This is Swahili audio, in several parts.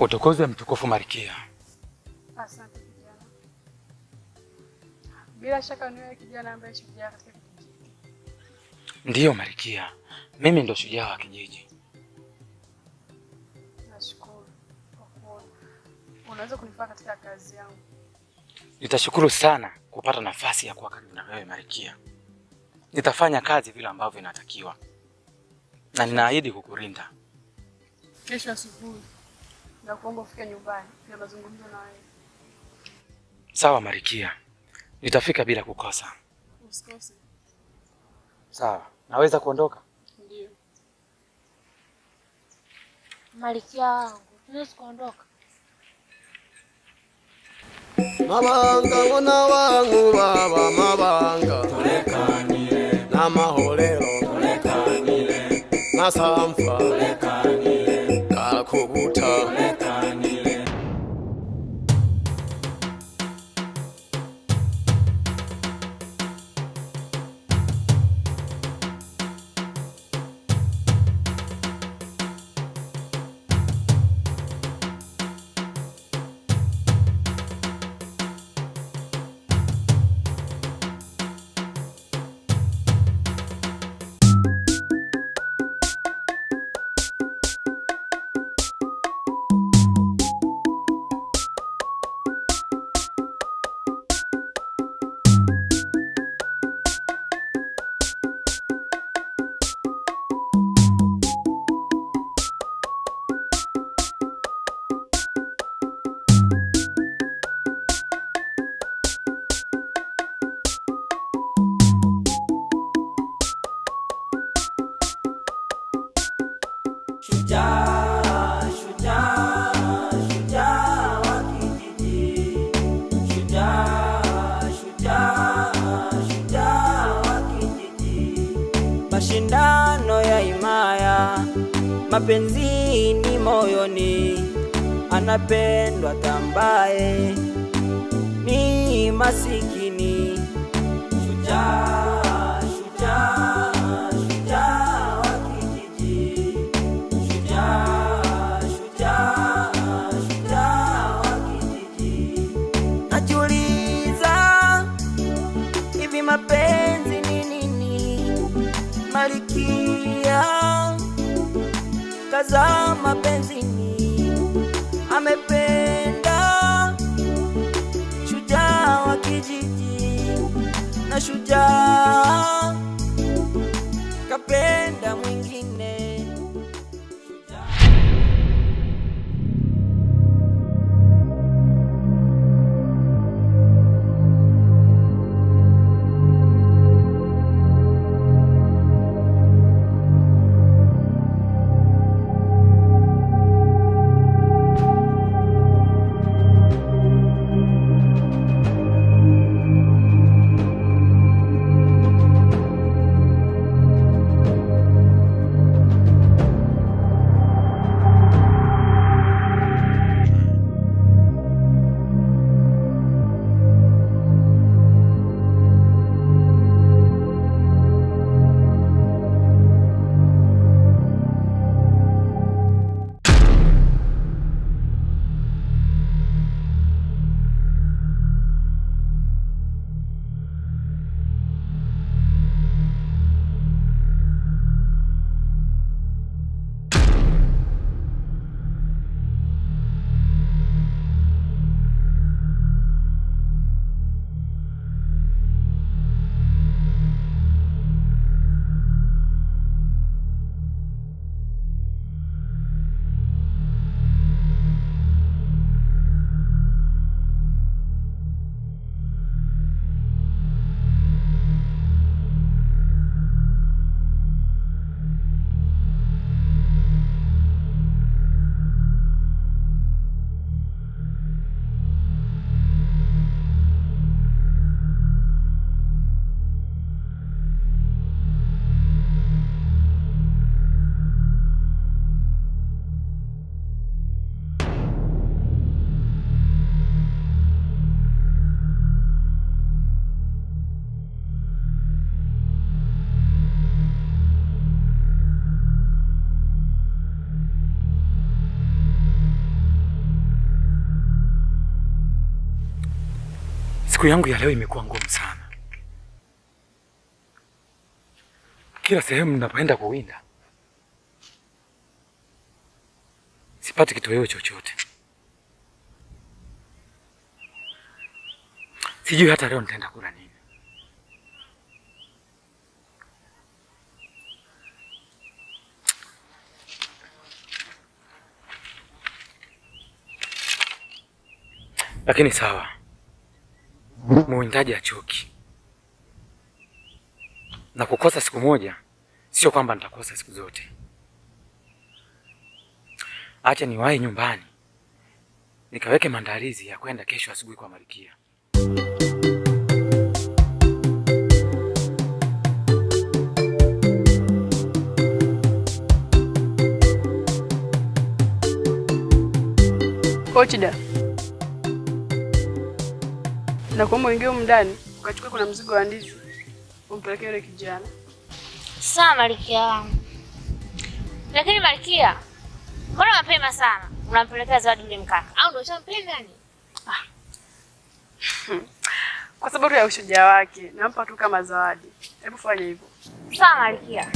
Utukuzwe mtukufu Malkia. Asante kijana. Bila shaka ni wewe kijana ambaye shujaa katika kijiji. Ndiyo Malkia, mimi ndo shujaa wa kijiji. Nashukuru kwa kuona unaweza kunifaa katika kazi yangu. Nitashukuru sana kupata nafasi ya kuwa karibu na wewe Malkia. Nitafanya kazi vile ambavyo inatakiwa na ninaahidi kukulinda. Kesho asubuhi nakuomba ufike nyumbani na mazungumzo na wewe. Sawa Malkia, nitafika bila kukosa. Usikose. Sawa, naweza kuondoka? Ndiyo. Malkia wangu, tunaweza kuondoka. Mabanga ngona wangu baba mabanga tulekanile na maholelo tulekanile masamfa tulekanile kakubuta tulekanile. Shujaa, shujaa, shujaa wa kijiji. Shujaa, shujaa, shujaa wa kijiji. Mashindano ya himaya, mapenzi ni moyoni, anapendwa tambaye ni masikini. Shujaa, shujaa, shujaa wa kijiji. Shujaa, shujaa, shujaa wa kijiji. Najiuliza hivi mapenzi ni nini? Malkia kaza mapenzini, amependa shujaa wa kijiji, na shujaa kapenda mwingine. Siku yangu ya leo imekuwa ngumu sana. Kila sehemu ninapoenda kuwinda sipati kitoweo chochote. Sijui hata leo nitaenda kula nini. Lakini sawa, muwindaji hachoki. Na kukosa siku moja sio kwamba nitakosa siku zote. Acha niwahi nyumbani nikaweke maandalizi ya kwenda kesho asubuhi kwa Malkia. Kochida, na kwa mwingine mndani ukachukua kuna mzigo wa ndizi umpelekee yule kijana. Sawa Malkia wangu. Lakini Malkia, mbona mapema sana unampelekea zawadi yule mkaka? Au ndio ushampenda ni? Kwa sababu ya ushujaa wake, nampa tu kama zawadi. Hebu fanya hivyo. Sawa Malkia.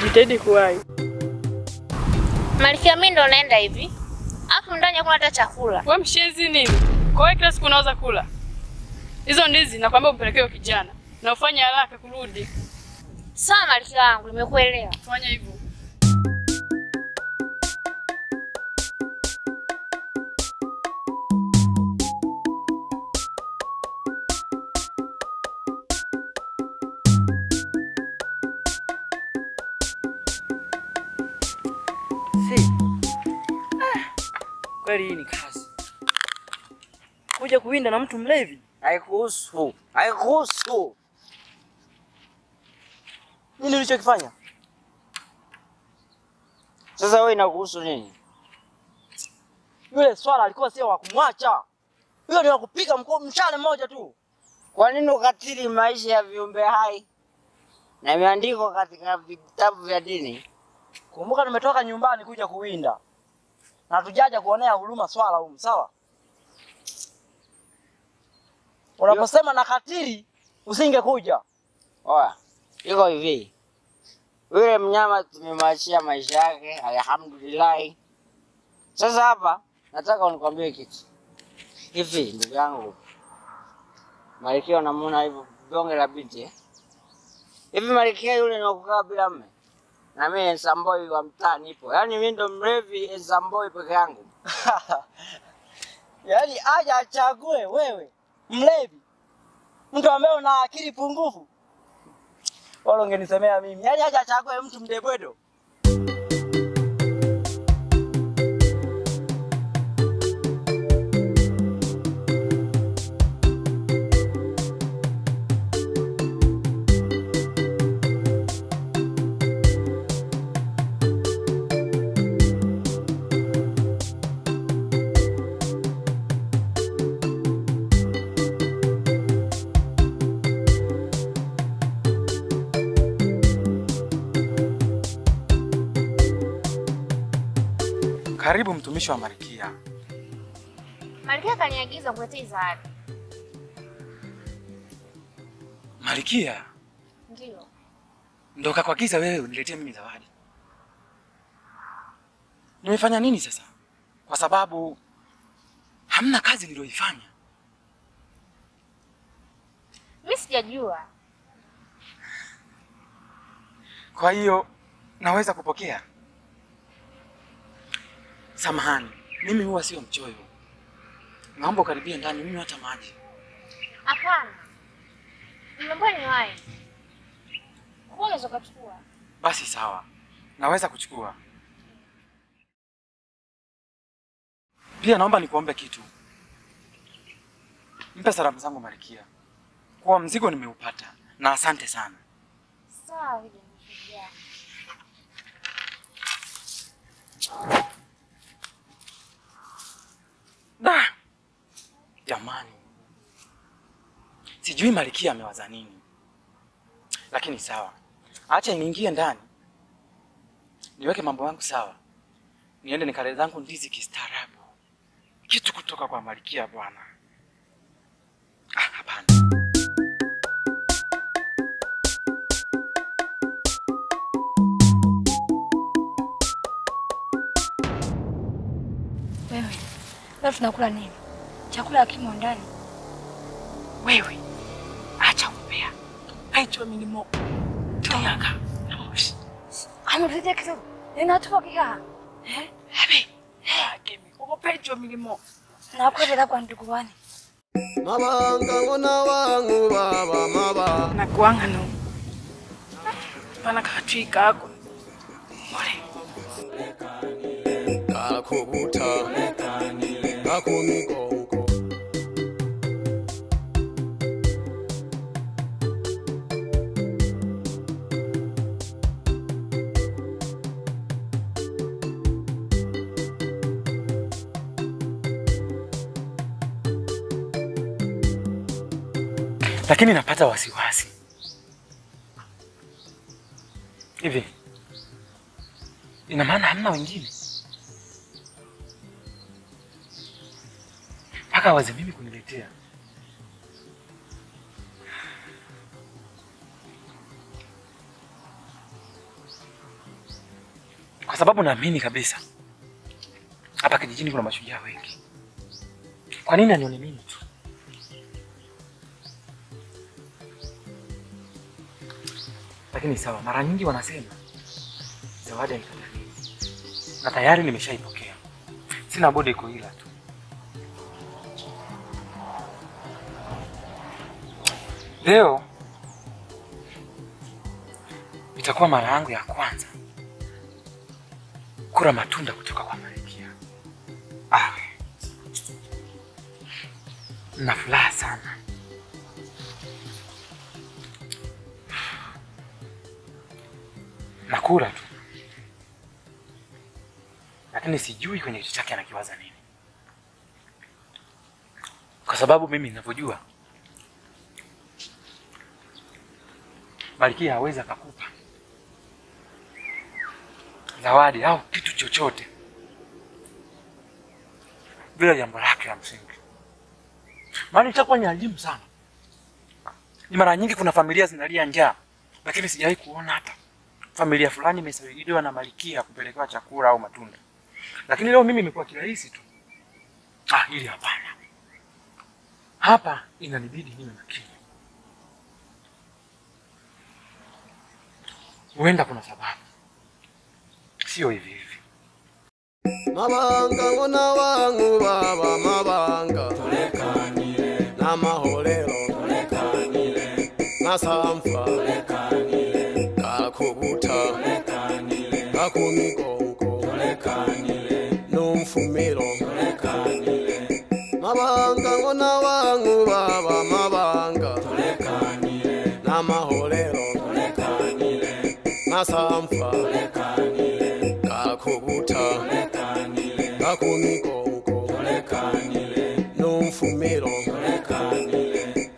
Jitahidi kuwahi. Malkia, mimi ndo naenda hivi. Alafu ndani hakuna hata chakula. Wewe mshenzi nini? Kwa hiyo kila siku unaweza kula. Hizo ndizi nakwambia umpelekee kijana na ufanye haraka kurudi. Sawa Malkia wangu, nimekuelewa. Fanya hivyo. Kweli hii ni kazi. Kuja kuwinda na mtu mlevi? Haikuhusu. Haikuhusu. Nini ulichokifanya? Sasa wewe inakuhusu nini? Yule swala alikuwa sio wa kumwacha. Yule ni wa kupiga mshale mmoja tu. Kwa nini ukatili maisha ya viumbe hai? Na imeandikwa katika vitabu vya dini. Kumbuka nimetoka nyumbani kuja kuwinda. Na tujaja kuonea huruma swala humu, sawa? Unaposema na katili usingekuja. Oya, iko hivi. Yule mnyama tumemwachia maisha yake, alhamdulillah. Sasa hapa nataka unikwambie kitu. Hivi ndugu yangu, Malkia unamuona hivyo bonge la binti eh? Hivi Malkia yule ni wakukaa bila mume? Na mimi Ensamboi wa mtaa nipo. Yaani mimi ndo mlevi Ensamboi peke yangu. Yaani aje achague wewe mlevi, mtu ambaye una akili pungufu. Wala ungenisemea mimi. Yaani aje achague mtu mdebwedo. Karibu mtumishi wa Malkia. Malkia kaniagiza kuletea zawadi. Malkia? Ndio. Ndio kakuagiza wewe uniletee mimi zawadi. Nimefanya nini sasa? Kwa sababu hamna kazi niliyoifanya. Mimi sijajua. Kwa hiyo naweza kupokea? Samahani, mimi huwa sio mchoyo. Naomba ukaribie ndani, mimi hata maji. Hapana. Nimeambiwa niwahi. Unaweza kuchukua. Basi sawa. Naweza kuchukua. Pia naomba nikuombe kitu. Mpe salamu zangu Malkia. Kwa mzigo nimeupata na asante sana. Sawa, kijana. Da. Jamani. Sijui Malkia amewaza nini. Lakini sawa. Acha niingie ndani. Niweke mambo yangu sawa. Niende nikale zangu ndizi kistaarabu. Kitu kutoka kwa Malkia bwana. Ah, hapana. Wewe, leo tunakula nini? Chakula hakimo ndani. Wewe, acha umbea. Haicho milimo. Toyaka. Ano kitu. Ninatoka. Eh? Habe. Akemi. Uko milimo. Nakwenda kwa ndugu wani. Mabanga ngona wangu baba maba. Nakuanga no. Pana katwika ako. Mole. Kakubuta. Kakumigongo. Lakini napata wasiwasi. Hivi ina maana hamna wengine? Paka waze mimi kuniletea. Kwa sababu naamini kabisa hapa kijijini kuna mashujaa wengi. Kwa nini anione mimi tu? Lakini sawa, mara nyingi wanasema zawadi haikataliwi. Na tayari nimeshaipokea. Sina budi kuila tu. Leo itakuwa mara yangu ya kwanza kula matunda kutoka kwa Malkia. Ah. Na furaha sana. Nakula tu. Lakini sijui kwenye kichwa chake anakiwaza nini. Kwa sababu mimi ninavyojua Malkia hawezi akakupa zawadi au kitu chochote bila jambo lake la msingi. Maana itakuwa ni adimu sana. Ni mara nyingi kuna familia zinalia njaa, lakini sijawahi kuona hata familia fulani imesaidiwa na Malkia kupelekewa chakula au matunda. Lakini leo mimi imekuwa kirahisi tu. Ah, hili hapana. Hapa inanibidi niwe makini. Huenda kuna sababu. Sio hivi hivi. Mabanga ngona wangu baba mabanga. Tulekanile. Na maholelo. Tulekanile. Masamfa. Tulekanile. Kakubuta. Tulekanile. Kakumigongo. Tulekanile. Nomfumilo. Tulekanile. Mabanga ngona wangu baba mabanga. Tulekanile. Na maholelo. Tulekanile. Masamfa. Tulekanile. Kakubuta. Tulekanile. Kakumigongo. Tulekanile. Nomfumilo. Tulekanile.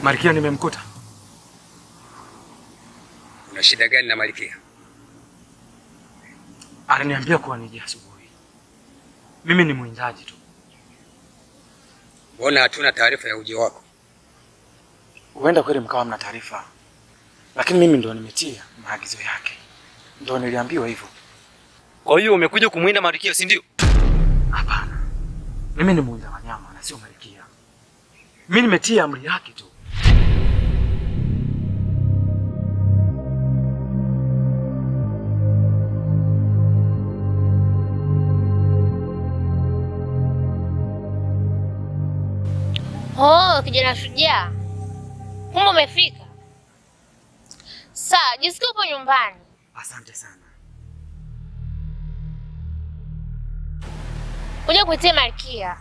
Malkia nimemkuta. Una shida gani na Malkia? Aliniambia kuwa nije asubuhi. Mimi ni mwindaji tu. Mbona hatuna taarifa ya ujio wako? Huenda kweli mkawa mna taarifa. Lakini mimi ndo nimetia maagizo yake. Ndo niliambiwa hivyo. Kwa hiyo umekuja kumwinda Malkia, si ndio? Hapana. Mimi ni mwinda wanyama na sio Malkia. Mimi nimetia amri yake tu. Oh, kijana shujaa. Kumbe umefika. Sawa, jisikie upo nyumbani. Asante sana. Kuja kuitia Malkia.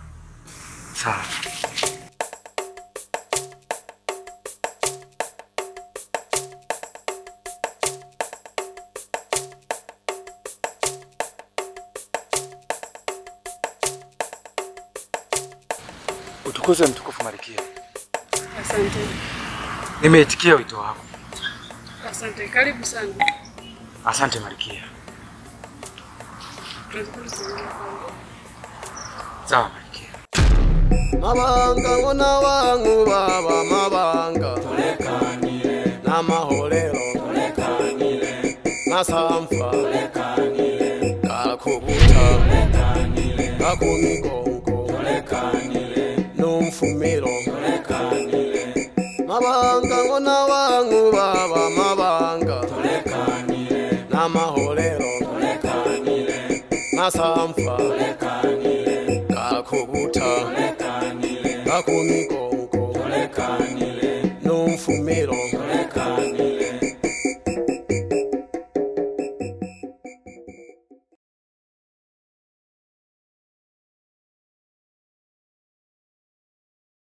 Sawa. Utukuzwe mtukufu Malkia. Asante. Nimeitikia wito wako. Asante, karibu sana. Asante Malkia. Sawa Malkia. Mabanga ngona wangu baba mabanga tolekanile na maholelo tolekanile masamfa tolekanile kakubuta tolekanile kakumigongo tolekanile nomfumilo tolekanile mabanga ngona wangu baba mabanga tolekanile na maholelo tolekanile masamfa tolekanile kakubuta tolekanile kakumigongo.